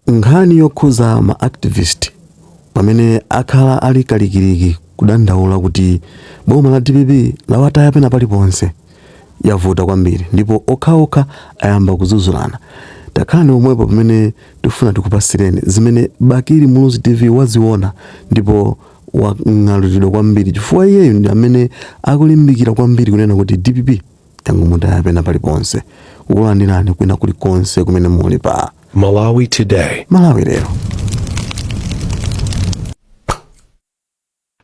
Nkhani yokhuza ma activist pamene akhala ali kalikiliki kudandaula kuti boma la DPP lawataya pena paliponse yavuta kwambiri ndipo okhaokha ayamba kudzudzulana. Takhalani pomwepo pamene tikufuna tikupasireni zimene Bakili Muluzi TV waziona ndipo wang'alutidwa kwambiri chifukwa iyeyu ndi amene akulimbikira kwambiri kunena kuti DPP yangomutaya pena paliponse. Kukulandirani kwina kulikonse kumene muli pa Malawi Today. Malawi Lero.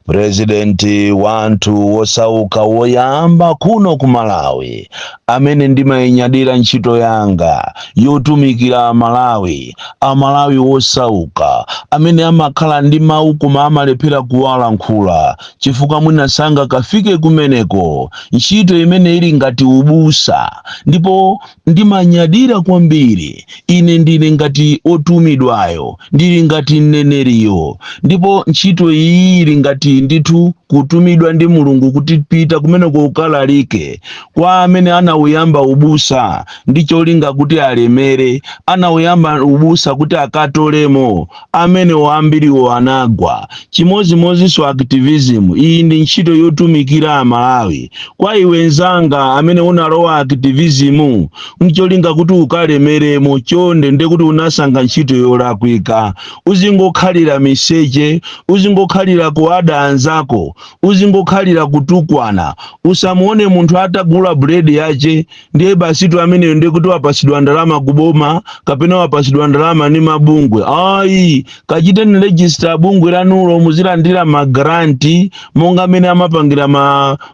Purezidenti wa anthu wosauka woyamba kuno ku Malawi amene ndimayinyadira ntchito yanga yotumikira Amalawi, Amalawi wosauka amene amakhala ndi mawu koma amalephera kuwalankhula chifukwa mwina sangakafike kumeneko, ntchito imene ili ngati ubusa ndipo ndimanyadira kwambiri. Ine ndili ngati otumidwayo, ndili ngati mneneriyo, ndipo ntchito iyi ili ngati ndithu kutumidwa ndi Mulungu kuti pita kumeneko ukalalike kwa amene anauyamba ubusa ndi cholinga kuti alemere, anauyamba ubusa kuti akatolemo, amenewo ambiriwo anagwa. Chimodzimodzinso activism, iyi ndi ntchito yotumikira Amalawi. Kwa iwe nzanga amene unalowa activism ncholinga kuti ukalemeremo, chonde ndekuti unasankha ntchito yolakwika. Uzingokhalira miseche, uzingokhalira kuada anzako, uzingokhalira kutukwana. Usamuone munthu atagula buledi yache ndiye basitu ameneyo ndiye kuti wapasidwa ndalama kuboma kapena wapasidwa ndalama ndi mabungwe. Ayi, kachiteni register bungwe lanulo muzilandira magranti monga amene amapangira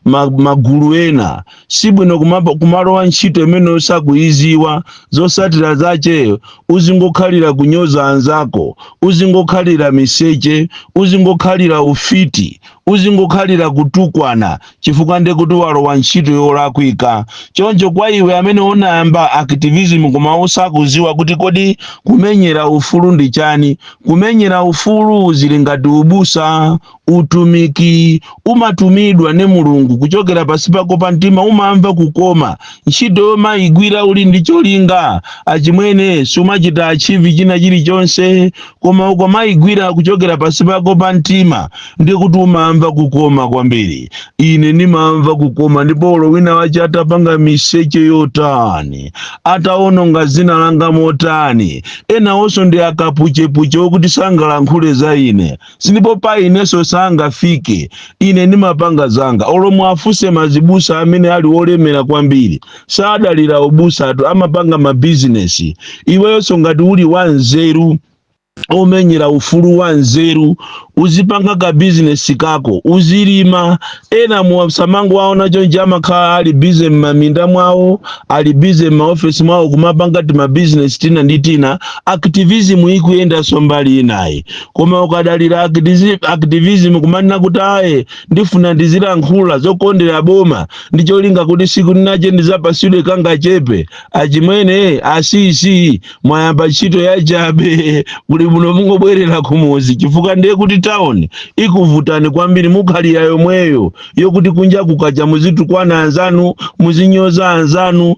magulu ena. Sibwino kumalowa ntchito imene usakuiziwa zosatira zache. Uzingokhalira kunyoza anzako, uzingokhalira miseche, uzingokhalira ufiti, uzingokhalira kutukwana, chifukwa ndiye kuti walowa ntchito yolakwika. Choncho kwa iwe amene unayamba activism koma usakuziwa kuti kodi kumenyera ufulu ndi chani, kumenyera ufulu zili ngati ubusa, utumiki, umatumidwa ndi Mulungu kuchokera pasi pako pa mtima, umamva kukoma ntchito yomayigwira uli ndi cholinga. Achimwene, sumachita achieve china chilichonse, koma ukamayigwira kuchokera pasi pako pa mtima ndiye kuti umamva kukoma kwambiri. Ine ndimamva kukoma, ndipo olo wina wache atapanga miseche yotani, ataononga zina langa motani, enawonso ndi akapuchepuche okuti sangalankhule za ine, sindipo pa inenso sangafike. Ine ndimapanga zanga. Olo muwafunse mazibusa amene ali olemera kwambiri, sadalira ubusatu, amapanga mabizinesi. Iweyonso ngati uli wanzeru, omenyera ufulu wa nzeru, uzipanga ka bizinesi kako, uzilima. Ena musamangowaona chonchi, amakhala ali bize m'maminda mwawo, ali bize m'maofesi mwawo kumapanga timabizinesi tina ndi tina. Activism ikuyendanso mbali inayi, koma ukadalira activism kumanena kuti aye ndifuna ndizilankhula zokondera boma ndi cholinga kuti siku linache ndizapasidwe kangachepe, achimwene, asisi, mwayamba ntchito yachabe. Kuli muno mungobwerera kumuzi, chifukwa ndiye kuti town ikuvutani kwambiri. Mukhalira yomweyo yokuti kunja kukacha muzitukwana anzanu, muzinyoza anzanu,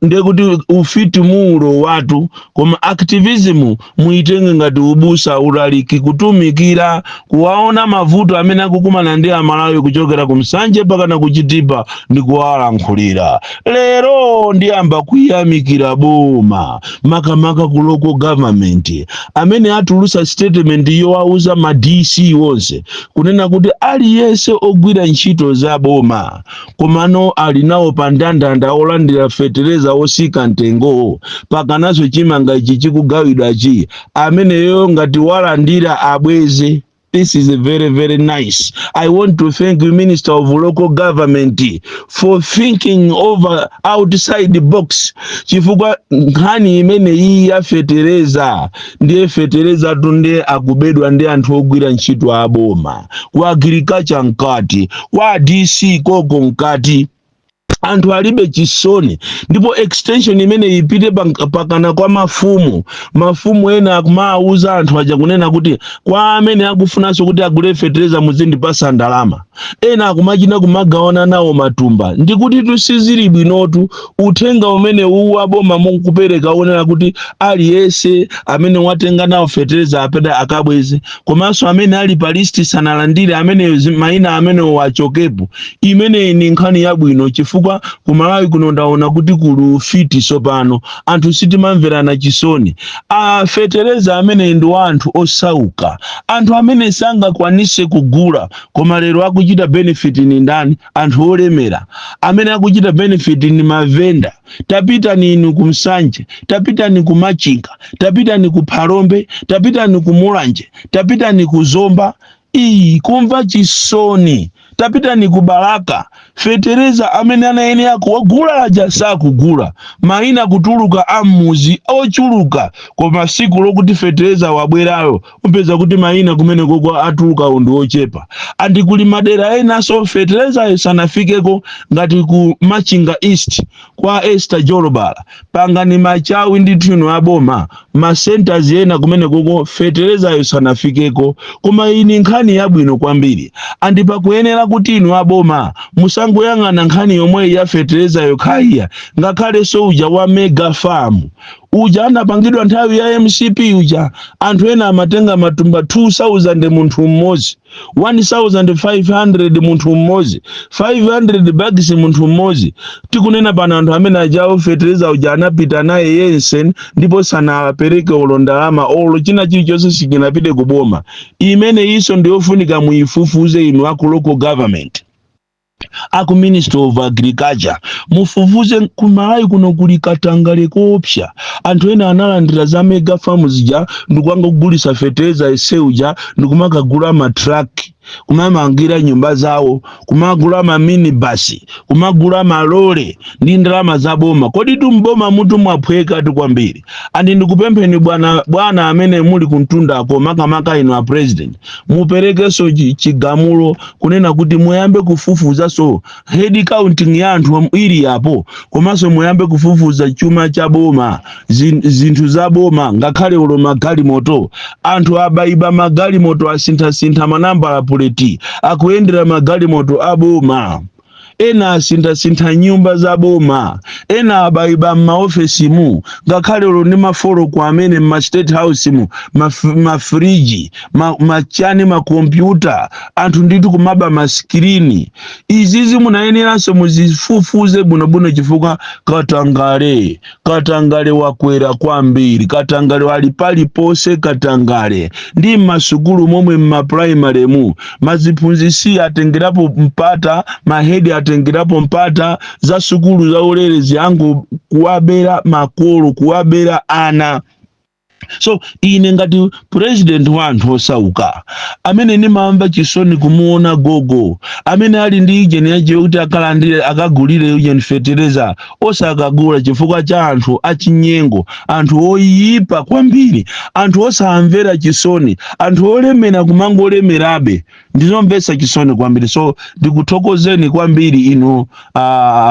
ndiye kuti ufiti muulo watu. Koma activism muitenge ngati ubusa, ulaliki, kutumikira, kuwaona mavuto amene akukumana ndi Amalawi kuchokera ku Nsanje pakana ku Chitipa ndi kuwalankhulira. Lero ndiyamba kuyamikira boma, makamaka ku local government amene atulusa statement yowauza ma DC wonse kunena kuti aliyense ogwira ntchito za boma komano ali nawo pa ndandanda olandira fetereza osika mtengo pakanaso chimanga ichi chikugawidwachi, ameneyo ngati walandira abweze. This is very, very nice. I want to thank you, Minister of Local Government, for thinking over outside the box, chifukwa nkhani imene iyi ya fetereza, ndiye fetereza tunde akubedwa ndi anthu ogwira ntchito aboma ku agriculture mkati, kwa DC koko mkati. Anthu alibe chisoni. Ndipo extension imene ipite pakana kwa mafumu, mafumu ena akumawuza anthu aja kunena kuti kwa amene akufunanso kuti agule fetereza muzindipasa ndalama. Ena akumachita kumagawana nawo matumba. Ndikuti tusizili bwinotu. Uthenga umene uwu waboma mukupereka onena kuti aliyense amene watenga nawo fetereza apeda akabweze, komanso amene ali pa list sanalandire amene mayina amenewo achokepo, imeneyi ni nkhani yabwino, chifukwa kuMalawi kuno ndaona kuti kuli ufiti. Sopano anthu sitimamverana chisoni. A fetereza amene ndi wa anthu osauka, anthu amene sangakwanise kugula, koma lero akuchita benefit ni ndani? Anthu olemera. Amene akuchita benefit ni mavenda. Tapitani inu ku Msanje, tapitani ku Machinga, tapitani ku Phalombe, tapitani ku Mulanje, tapitani ku Zomba, iyi kumva chisoni, tapitani ku Balaka. Fetereza amene anayenera kuwagula aja sakugula, mayina kutuluka ammuzi ochuluka, koma siku lokuti fetereza wabwerayo upeza kuti mayina kumene koko atuluka ndi ochepa. And kuli madera enanso feterezayo sanafikeko, ngati ku Machinga East kwa Esther Jolobala. Pangani machawi ndithu inu aboma, ma centers ena kumene koko feterezayo sanafikeko. Koma iyi nkhani yabwino kwambiri, and pakuyenera kuti inu aboma musangoyang'ana nkhani yomwe ya feterezayo khaiya, ngakhalenso uja wa mega farm uja anapangidwa nthawi ya MCP uja, anthu ena amatenga matumba 2000 munthu mmodzi, 1500 munthu mmodzi, 500 bags munthu mmodzi. Tikunena pano anthu amene ajawo fetereza uja anapita naye yense, ndipo sanapereke olo ndalama, olo china chilichonse sichinapite kuboma. Imene iso ndiyofunika muyifufuze inu aku local government, aku Ministry of Agriculture, mufufuze. KuMalawi kuno kuli katangale koopsa. Anthu ena analandira za mega farm zija ndikungogulisa fetereza eseuja, ndikumakagula matraki, kumamangira nyumba zawo, kumagula maminibasi, kumagula malole ndi ndalama za boma. Kodi tumboma mutu mwaphweka tu kwambiri. And ndikupempheni bwana, bwana amene muli kuntundako, makamaka inu a president, muperekenso chigamulo kunena kuti muyambe kufufuzaso head counting ya anthu ili apo, komanso muyambe kufufuza chuma cha boma, zinthu za boma, ngakhale ulo magalimoto. Anthu abayiba magalimoto, asinthasintha manambala puleti, akuyendera magalimoto aboma. Ena asinthasintha nyumba za boma, ena abayiba m'maofesimu, ngakhale ulo ndi mafoloko amene m'ma State House mu mafriji, machani, makompyuta, anthu ndithu kumaba maskirini. Izizi munayeneranso muzifufuze bwinobwino, chifukwa katangale, katangale wakwera kwambiri. Katangale wali paliponse. Katangale ndi m'masukulu momwe, m'maprimary mu maziphunzisi atengerapo mpata, mahedi atengerapo mpata za sukulu za ulere ziyango kuwabera makolo, kuwabera ana. So ine ngati president wa anthu osauka amene ndimamva chisoni kumuona gogo amene ali ndi ijeni yachiwe kuti akalandire, akagulire ujeni fetereza, osakagula chifukwa cha anthu achinyengo, anthu oyipa kwambiri, anthu osamvera chisoni, anthu olemera kumangolemerabe, ndizomvetsa chisoni kwambiri. So ndikuthokozeni kwambiri inu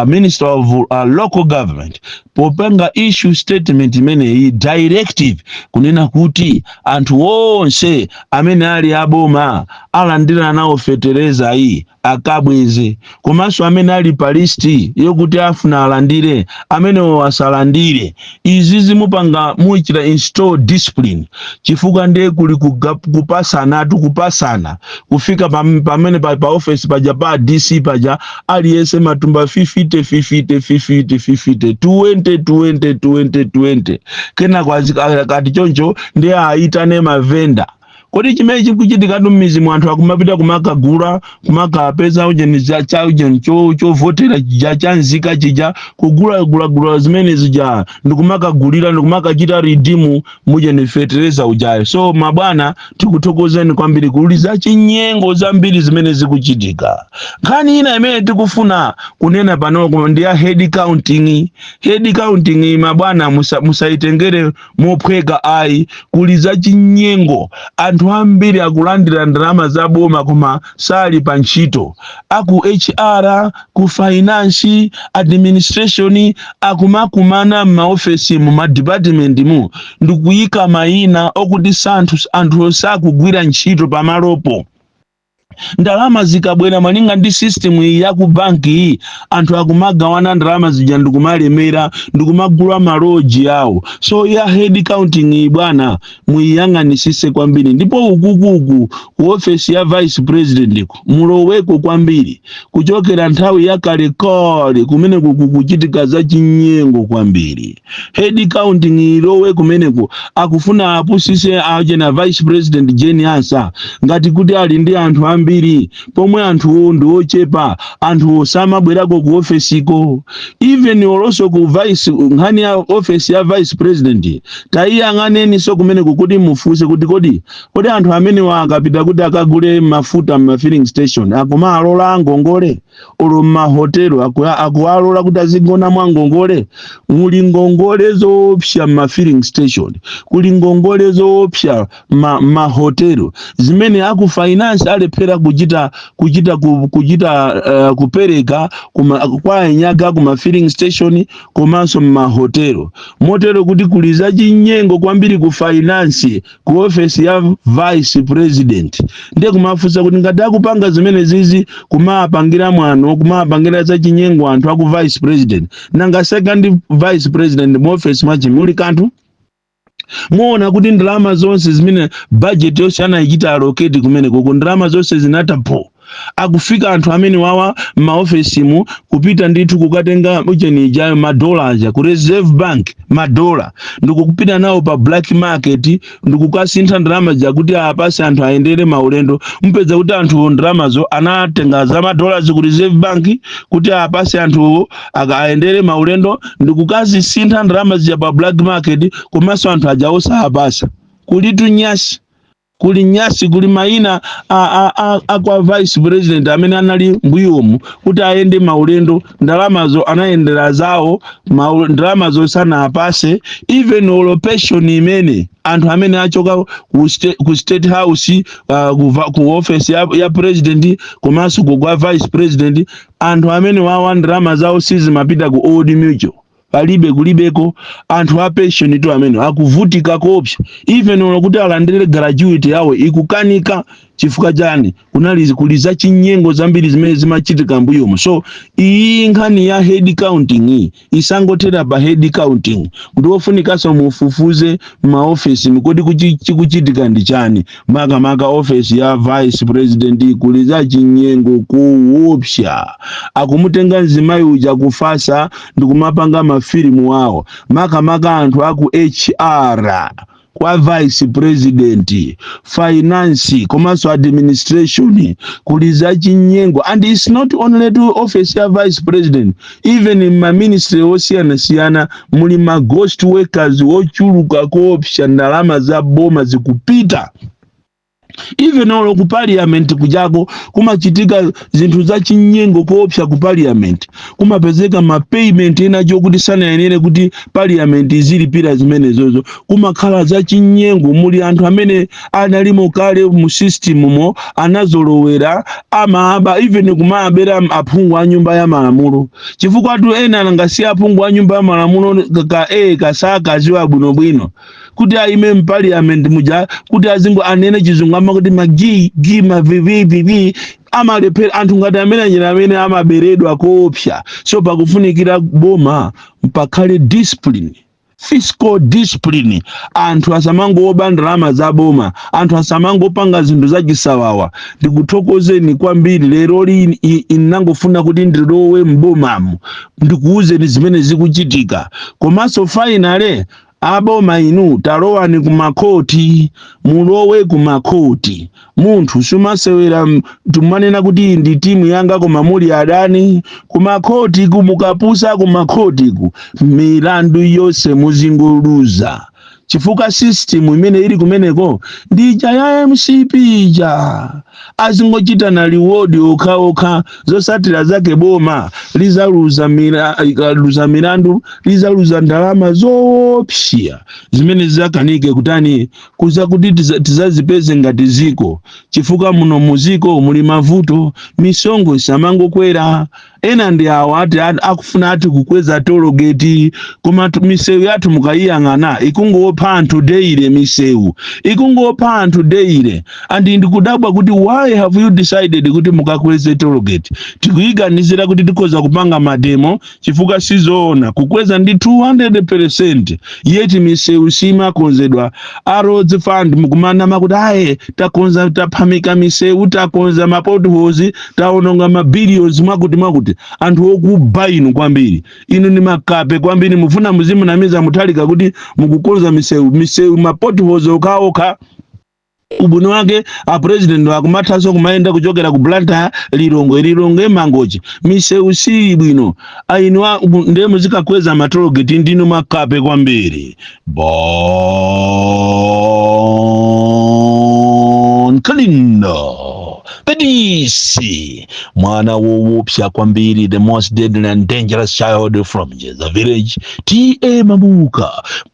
Minister of Local Government popanga issue statement imeneyi, directive kunena kuti anthu onse amene ali aboma alandira nawo fetereza iyi akabweze, komanso amene ali pa list yokuti afuna alandire amenewo asalandire. Izi zimupanga muchita install discipline, chifukwa ndiye kuli kupasanatu, kupasana kufika pamene pa office paja pa DC paja, aliyense matumba 50 50 50 50, 20 20 20 20. Kenako kati choncho ndiye aitane mavenda. Kodi chimene chikuchitikatu m'mizi, anthu akumapita kumakagula, kumakapeza ujeni cha ujeni chovotera chija cha nzika chija, kugula gula zimene zija ndikumakagulira, ndikumakachita redeem mujeni fetereza ujayo. So mabwana, tikuthokozeni kwambiri. Kuli za chinyengo zambiri zimene zikuchitika. Nkhani ina imene tikufuna kunena pano ndi ya head counting. Head counting, mabwana, musaitengere mophweka ayi. Kuli za chinyengo. Anthu ambiri akulandira ndalama za boma koma sali pa ntchito. Aku HR, ku finance, administration akumakumana m'maofesi, mu madepartment mu, ndikuyika mayina okuti santhu anthu sakugwira ntchito pamalopo. Ndalama zikabwera malinga ndi system iyi ya ku banki iyi, anthu akumagawana ndalama zija ndikumalemera, ndikumagula maloji awo. So ya head counting iyi, bwana, muyiyang'anisise kwambiri. Ndipo ukukuku ku ofesi ya vice president ku muloweko kwambiri. Kuchokera nthawi yakalekale kumeneku kukuchitika za chinyengo kwambiri. Head counting ilowe kumeneku. Akufuna apusise achena Vice President Jane Ansah ngati kuti ali ndi anthu ambiri, pomwe anthuwo ndi ochepa. Anthuwo samabwerako ku ofesiko. Even olonso ku vice, nkhani ya ofesi ya vice president, taiyang'aneninso kumeneku kuti mufunse kuti kodi anthu amenewa akapita kuti akagule mafuta ma filling station, akumalola ngongole? Olo mmahotelo akuwalola kuti azigona mwa ngongole? Muli ngongole zoopsa ma filling station, kuli ngongole zoopsa ma mahotelo zimene aku finance alephera kuchita kupereka kwa enyaga kuma filling station komanso mmahotelo. Motero kuti kuli zachinyengo kwambiri ku finance, ku office ya vice president. Ndiye kumafunsa kuti ngati akupanga zimene zizi, kumapangira mwano, kumapangira zachinyengo anthu aku vice president, nanga second vice president mu office mwache muli kanthu? Muona kuti ndalama zonse zimene budget yonse anayichita allocate kumene koko, ndalama zonse zinatapo. Akufika anthu amene wawa m'maofesimu kupita ndithu kukatenga ucheni ijayo, madola aja ku Reserve Bank, madola, ndikukupita nawo pa black market ndikukasintha ndalama jakuti apase anthu ayendere maulendo. Mpeza kuti anthu ndalamazo anatenga za madollars ku Reserve Bank kuti apase anthu ayendere maulendo, ndikukazisintha ndalama zija pa black market, komanso anthu aja osapasa. Kulitu nyasi, kuli nyasi, kuli mayina a kwa vice president amene anali mbuyomu kuti ayende maulendo, ndalamazo anayendera zawo, ndalamazo sanapase. Even olo pension imene anthu amene achoka ku State House, ku office ya president komanso ku kwa vice president, anthu amene wawa ndalama zawo sizimapita ku Old Mutual, palibe, kulibeko. Anthu a pension tu amene akuvutika kopsa, even olo kuti alandire gratuity yawo ikukanika. Chifukwa chani? Kunali kuli za chinyengo zambiri zimene zimachitika mbuyomo. So iyi nkhani ya head counting iyi isangothera pa head counting, kuti ofunikanso mufufuze maofesi kodi chikuchitika ndi chani. Makamaka ofesi ya vice president kuli za chinyengo kuopsa. Akumutenga mzimayi uja kufasa ndikumapanga mafilimu awo. Makamaka anthu aku HR kwa vice president, finance komanso administration, kuli za chinyengo. And it's not only to office ya vice president, even in ma ministry osiyanasiyana muli ma ghost workers ochuluka koopsa. Ndalama za boma zikupita. Even olo ku parliament kujako kumachitika zinthu za chinyengo koopsa. Ku parliament kumapezeka ma payment ena chokuti sanayenere kuti parliament izilipira zimenezozo. Kumakhala za chinyengo. Muli anthu amene analimo kale mu system mo, anazolowera, amaba, even kumabera aphungu a nyumba ya malamulo, chifukwa tu ena angasiya aphungu a nyumba ya malamulo ka kasakaziwa bwinobwino kuti aime mparliament muja kuti azingo anene chizungu, amakuti ma g g ma v v v v, amalephera. Anthu ngati amene anyina amene amaberedwa koopsa. So pakufunikira boma pakhale discipline, fiscal discipline. Anthu asamangoba ndalama za boma, anthu asamangopanga zinthu zachisawawa. Ndikuthokozeni kwambiri. Lero li inangofuna kuti ndilowe mbomamo ndikuwuzeni zimene zikuchitika. Komanso finally, aboma inu, talowani kumakhoti, mulowe kumakhoti. Munthu sumasewera tumanena kuti iyi ndi timu yanga koma muli adani. Kumakhoti kumukapusa, kumakhoti ku milandu yonse muzingoluza, chifukwa system imene ili kumeneko ndija ya MCP ija, azingochita na reward okhaokha. Zosatira zake boma lizaluza luza milandu, lizaluza ndalama zoopsa zimene zizakanike kutani kuza kuti tizazipeze ngati ziko, chifukwa muno muziko muli mavuto. Misongo isamangokwera. Ena ndi awa ati akufuna ati kukweza tologeti, koma misewu yathu mukayiyang'ana ikungopha anthu daily, misewu ikungopha anthu daily. And ndikudabwa kuti why have you decided kuti mukakweze tologeti? Tikuyiganizira kuti tikhoza kupanga mademo, chifukwa sizoona kukweza ndi 200%, yet misewu simakonzedwa. A Roads Fund mukumanama kuti aye, takonza, taphamika misewu, takonza ma potholes, taononga ma billions, mwakuti mwakuti. Anthu okuba inu kwambiri, inu ni makape kwambiri. Mufuna muzimunamiza Muthalika kuti mukukonza misewu, misewu ma potholes okhaokha. Ubwino wake a president akumathanso kumayenda kuchokera ku Blantyre, Lilongwe, Lilongwe Mangochi, misewu sili bwino. Ainu ndiye muzikakweza matologeti, ndinu makape kwambiri. Bon Kalindo, the DC, mwana woopsa kwambiri, the most deadly and dangerous child from Jeza village, T/A Mabuka,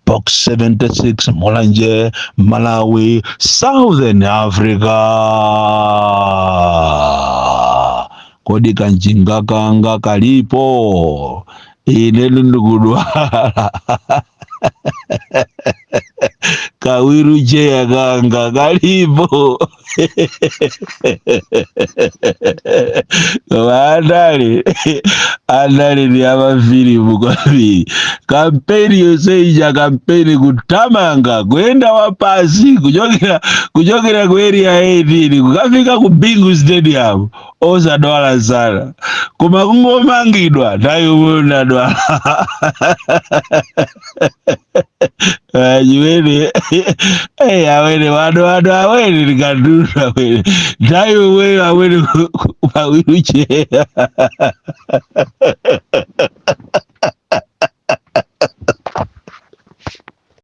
Box 76, Mulanje, Malawi, Southern Africa. Kodi kanjinga kanga kalipo? Ine ndikudwala, ka wheelchair kanga kalipo? Koma andale, andale ndi amafilimu kwambiri. Kampeni yonse ija, kampeni kuthamanga, kuyenda wapasi kuchokera ku Area 18 kukafika ku Bingu Stadium, osadwala sana, koma kungomangidwa nthawi yomwe unadwala chiwene. Awene wano wano awene ndikadula awene nthawi yomweyo awene pa wheelchair.